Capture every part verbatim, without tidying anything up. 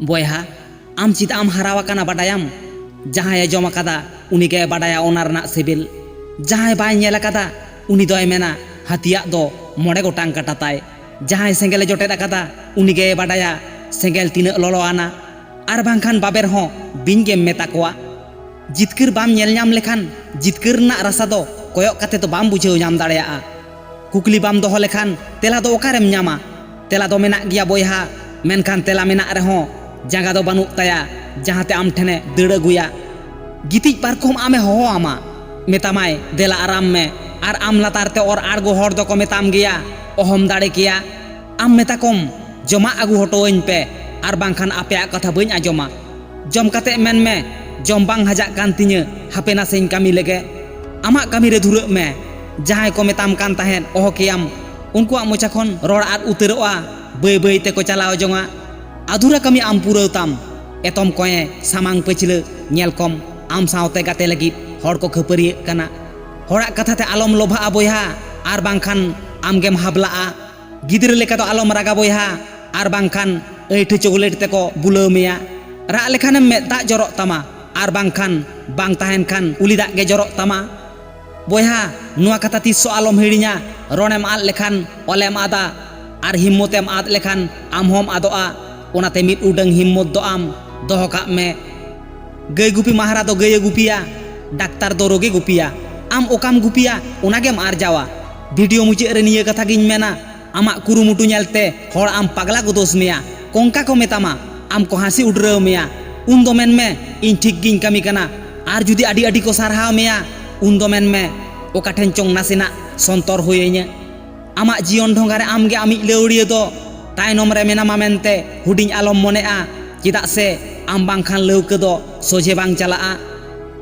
ᱵᱚᱭᱦᱟ, ᱟᱢ ᱪᱮᱫᱟᱜ ᱮᱢ ᱦᱟᱨᱟᱣ ᱟᱠᱟᱱᱟ ᱵᱟᱰᱟᱭᱟᱢ? ᱡᱟᱦᱟᱸᱭᱮ ᱡᱚᱢ ᱟᱠᱟᱫᱟ, ᱩᱱᱤᱜᱮᱭ ᱵᱟᱰᱟᱭᱟ ᱚᱱᱟ ᱨᱮᱱᱟᱜ ᱥᱤᱵᱤᱞ᱾ ᱡᱟᱦᱟᱸᱭ ᱵᱟᱭ ᱧᱮᱞ ᱟᱠᱟᱫᱟ, ᱩᱱᱤ ᱫᱚᱭ ᱢᱮᱱᱟ, "ᱦᱟᱹᱛᱤᱭᱟᱜ ᱫᱚ ᱢᱚᱬᱮ ᱜᱚᱴᱟᱝ ᱠᱟᱴᱟ ᱛᱟᱭ᱾" ᱡᱟᱦᱟᱸᱭ ᱥᱮᱸᱜᱮᱞᱮ ᱡᱚᱴᱮᱫ ᱟᱠᱟᱫᱟ, ᱩᱱᱤᱜᱮᱭ ᱵᱟᱰᱟᱭᱟ ᱥᱮᱸᱜᱮᱞ ᱛᱤᱱᱟᱹᱜ ᱞᱚᱞᱚᱣᱟᱱᱟ᱾ ᱟᱨ ᱵᱟᱝᱠᱷᱟᱱ ᱵᱟᱵᱮᱨ ᱦᱚᱸ ᱵᱤᱧ ᱜᱮᱢ ᱢᱮᱛᱟ ᱠᱚᱣᱟ᱾ ᱡᱤᱛᱠᱟᱹᱨ ᱵᱟᱢ ᱧᱮᱞ ᱧᱟᱢ ᱞᱮᱠᱷᱟᱱ, ᱡᱤᱛᱠᱟᱹᱨ ᱨᱮᱱᱟᱜ ᱨᱟᱥᱟ ᱫᱚ ᱠᱚᱭᱚᱜ ᱠᱟᱛᱮ ᱫᱚ ᱵᱟᱢ ᱵᱩᱡᱷᱟᱹᱣ ᱧᱟᱢ ᱫᱟᱲᱮᱭᱟᱜᱼᱟ᱾ ᱠᱩᱠᱞᱤ ᱵᱟᱢ ᱫᱚᱦᱚ ᱞᱮᱠᱷᱟᱱ, ᱛᱮᱞᱟ ᱫᱚ ᱚᱠᱟᱨᱮᱢ ᱧᱟᱢᱟ? ᱛᱮᱞᱟ ᱫᱚ ᱢᱮᱱᱟᱜ ᱜᱮᱭᱟ ᱵᱚᱭᱦᱟ, ᱢᱮᱱᱠᱷᱟᱱ ᱛᱮᱞᱟ ᱢᱮᱱᱟᱜ ᱨᱮᱦᱚᱸ ᱡᱟᱸᱜᱟ ᱫᱚ ᱵᱟᱹᱱᱩᱜ ᱛᱟᱭᱟ, ᱡᱟᱦᱟᱸᱛᱮ ᱟᱢ ᱴᱷᱮᱱᱮ ᱫᱟᱹᱲ ᱟᱹᱜᱩᱭᱟ᱾ ᱜᱤᱛᱤᱡ ᱯᱟᱨᱠᱚᱢ ᱟᱢᱮ ᱦᱚᱦᱚ ᱟᱢᱟ, ᱢᱮᱛᱟᱢᱟᱭ, "ᱫᱮᱞᱟ ᱟᱨᱟᱢ ᱢᱮ", ᱟᱨ ᱟᱢ ᱞᱟᱛᱟᱨ ᱛᱮ ᱚᱨ ᱟᱬᱜᱚ ᱦᱚᱲ ᱫᱚᱠᱚ ᱢᱮᱛᱟᱢ ᱜᱮᱭᱟ, "ᱚᱦᱚᱢ ᱫᱟᱲᱮ ᱠᱮᱭᱟ᱾" ᱟᱢ ᱢᱮᱛᱟ ᱠᱚᱢ, "ᱡᱚᱢᱟᱜ ᱟᱹᱜᱩ ᱦᱚᱴᱚᱣᱟᱹᱧ ᱯᱮ, ᱟᱨ ᱵᱟᱝᱠᱷᱟᱱ ᱟᱯᱮᱭᱟᱜ ᱠᱟᱛᱷᱟ ᱵᱟᱹᱧ ᱟᱸᱡᱚᱢᱟ᱾" ᱡᱚᱢ ᱠᱟᱛᱮ ᱢᱮᱱ ᱢᱮ, "ᱡᱚᱢ ᱵᱟᱝ ᱦᱟᱡᱟᱜ ᱠᱟᱱ ᱛᱤᱧᱟᱹ, ᱦᱟᱯᱮ ᱱᱟᱥᱮᱧ ᱠᱟᱹᱢᱤ ᱞᱮᱜᱮ᱾" ᱟᱢᱟᱜ ᱠᱟᱹᱢᱤ ᱨᱮ ᱫᱷᱩᱨᱟᱹᱜ ᱢᱮ᱾ ᱡᱟᱦᱟᱸᱭ ᱠᱚ ᱢᱮᱛᱟᱢ ᱠᱟᱱ ᱛᱟᱦᱮᱸᱫ ᱚᱦᱚ ᱠᱮᱭᱟᱢ, ᱩᱱᱠᱩᱣᱟᱜ ᱢᱚᱪᱟ ᱠᱷᱚᱱ ᱨᱚᱲ ᱟᱫ ᱩᱛᱟᱹᱨᱚᱜᱼᱟ, ᱵᱟᱹᱭ ᱵᱟᱹᱭ ᱛᱮᱠᱚ ᱪᱟᱞᱟᱣ ᱡᱚᱝᱟ᱾ ᱟᱫᱷᱩᱨᱟ ᱠᱟᱹᱢᱤ ᱟᱢ ᱯᱩᱨᱟᱹᱣ ᱛᱟᱢ᱾ ᱮᱛᱚᱢ ᱠᱚᱸᱭᱮ ᱥᱟᱢᱟᱝ ᱯᱟᱹᱪᱷᱞᱟᱹ ᱧᱮᱞ ᱠᱚᱢ, ᱟᱢ ᱥᱟᱶᱛᱮ ᱜᱟᱛᱮ ᱞᱟᱹᱜᱤᱫ ᱦᱚᱲ ᱠᱚ ᱠᱷᱟᱹᱯᱟᱹᱨᱤᱭᱟᱹᱜ ᱠᱟᱱᱟ᱾ ᱦᱚᱲᱟᱜ ᱠᱟᱛᱷᱟ ᱛᱮ ᱟᱞᱚᱢ ᱞᱚᱵᱷᱟᱜᱼᱟ ᱵᱚᱭᱦᱟ, ᱟᱨ ᱵᱟᱝᱠᱷᱟᱱ ᱟᱢᱜᱮᱢ ᱦᱟᱵᱞᱟᱜᱼᱟ᱾ ᱜᱤᱫᱽᱨᱟᱹ ᱞᱮᱠᱟ ᱫᱚ ᱟᱞᱚᱢ ᱨᱟᱜᱟ ᱵᱚᱭᱦᱟ, ᱟᱨ ᱵᱟᱝᱠᱷᱟᱱ ᱟᱹᱭᱴᱷᱟᱹ ᱪᱚᱠᱞᱮᱴ ᱛᱮᱠᱚ ᱵᱩᱞᱟᱹᱣ ᱢᱮᱭᱟ᱾ ᱨᱟᱜ ᱞᱮᱠᱷᱟᱱᱮᱢ ᱢᱮᱫ ᱫᱟᱜ ᱡᱚᱨᱚᱜ ᱛᱟᱢᱟ, ᱟᱨ ᱵᱟᱝᱠᱷᱟᱱ ᱵᱟᱝ ᱛᱟᱦᱮᱱ ᱠᱷᱟᱱ ᱩᱞᱤ ᱫᱟᱜ ᱜᱮ ᱡᱚᱨᱚᱜ ᱛᱟᱢᱟ᱾ ᱵᱚᱭᱦᱟ, ᱱᱚᱣᱟ ᱠᱟᱛᱷᱟ ᱛᱤᱥ ᱦᱚᱸ ᱟᱞᱚᱢ ᱦᱤᱲᱤᱧᱟ, ᱨᱚᱲᱮᱢ ᱟᱫ ᱞᱮᱠᱷᱟᱱ ᱚᱞᱮᱢ ᱟᱫᱟ, ᱟᱨ ᱦᱤᱢᱢᱚᱛᱮᱢ ᱟᱫ ᱞᱮᱠᱷᱟᱱ ᱟᱢ ᱦᱚᱸᱢ ᱟᱫᱚᱜᱼᱟ᱾ ᱚᱱᱟᱛᱮ ᱢᱤᱫ ᱩᱰᱟᱹᱝ ᱦᱤᱢᱢᱚᱛ ᱫᱚ ᱟᱢ ᱫᱚᱦᱚ ᱠᱟᱜ ᱢᱮ᱾ ᱜᱟᱹᱭ ᱜᱩᱯᱤ ᱢᱟᱦᱟᱨᱟ ᱫᱚ ᱜᱟᱹᱭᱮ ᱜᱩᱯᱤᱭᱟ, ᱰᱟᱠᱛᱟᱨ ᱫᱚ ᱨᱳᱜᱮ ᱜᱩᱯᱤᱭᱟ᱾ ᱟᱢ ᱚᱠᱟᱢ ᱜᱩᱯᱤᱭᱟ, ᱚᱱᱟᱜᱮᱢ ᱟᱨᱡᱟᱣᱟ᱾ ᱵᱷᱤᱰᱤᱭᱳ ᱢᱩᱪᱟᱹᱫ ᱨᱮ ᱱᱤᱭᱟᱹ ᱠᱟᱛᱷᱟ ᱜᱤᱧ ᱢᱮᱱᱟ, ᱟᱢᱟᱜ ᱠᱩᱨᱩᱢᱩᱴᱩ ᱧᱮᱞᱛᱮ ᱦᱚᱲ ᱟᱢ ᱯᱟᱜᱽᱞᱟ ᱠᱚ ᱫᱳᱥ ᱢᱮᱭᱟ, ᱠᱚᱝᱠᱟ ᱠᱚ ᱢᱮᱛᱟᱢᱟ, ᱟᱢ ᱠᱚ ᱦᱟᱹᱥᱤ ᱩᱰᱨᱟᱹᱣ ᱢᱮᱭᱟ᱾ ᱩᱱ ᱫᱚ ᱢᱮᱱ ᱢᱮ, "ᱤᱧ ᱴᱷᱤᱠ ᱜᱤᱧ ᱠᱟᱹᱢᱤ ᱠᱟᱱᱟ᱾" ᱟᱨ ᱡᱩᱫᱤ ᱟᱹᱰᱤ ᱟᱹᱰᱤ ᱠᱚ ᱥᱟᱨᱦᱟᱣ ᱢᱮᱭᱟ, ᱩᱱ ᱫᱚ ᱢᱮᱱ ᱢᱮ, "ᱚᱠᱟ ᱴᱷᱮᱱ ᱪᱚᱝ ᱱᱟᱥᱮᱱᱟᱜ ᱥᱚᱱᱛᱚᱨ ᱦᱩᱭᱟᱹᱧᱟᱹ᱾" ᱟᱢᱟᱜ ᱡᱤᱭᱚᱱ ᱰᱷᱚᱸᱜᱟ ᱨᱮ ᱟᱢᱜᱮ ᱟᱢᱤᱡ ᱞᱟᱹᱣᱲᱤᱭᱟᱹ ᱫᱚ᱾ ᱛᱟᱭᱱᱚᱢ ᱨᱮ ᱢᱮᱱᱟᱢᱟ ᱢᱮᱱᱛᱮ ᱦᱩᱰᱤᱧ ᱟᱞᱚᱢ ᱢᱚᱱᱮᱜᱼᱟ, ᱪᱮᱫᱟᱜ ᱥᱮ ᱟᱢ ᱵᱟᱝᱠᱷᱟᱱ ᱞᱟᱹᱣᱠᱟᱹ ᱫᱚ ᱥᱚᱡᱷᱮ ᱵᱟᱝ ᱪᱟᱞᱟᱜᱼᱟ᱾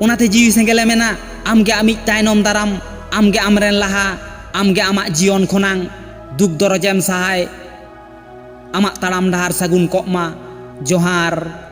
ᱚᱱᱟᱛᱮ ᱡᱤᱣᱤ ᱥᱮᱸᱜᱮᱞᱮ ᱢᱮᱱᱟ, ᱟᱢᱜᱮ ᱟᱢᱤᱡ ᱛᱟᱭᱱᱚᱢ ᱫᱟᱨᱟᱢ, ᱟᱢᱜᱮ ᱟᱢᱨᱮᱱ ᱞᱟᱦᱟ, ᱟᱢᱜᱮ ᱟᱢᱟᱜ ᱡᱤᱭᱚᱱ ᱠᱷᱚᱱᱟᱝ ᱫᱩᱠ ᱫᱚᱨᱚᱡᱮᱢ ᱥᱟᱦᱟᱭ᱾ ᱟᱢᱟᱜ ᱛᱟᱲᱟᱢ ᱰᱟᱦᱟᱨ ᱥᱟᱹᱜᱩᱱ ᱠᱚᱜ ᱢᱟ᱾ ᱡᱚᱦᱟᱨ᱾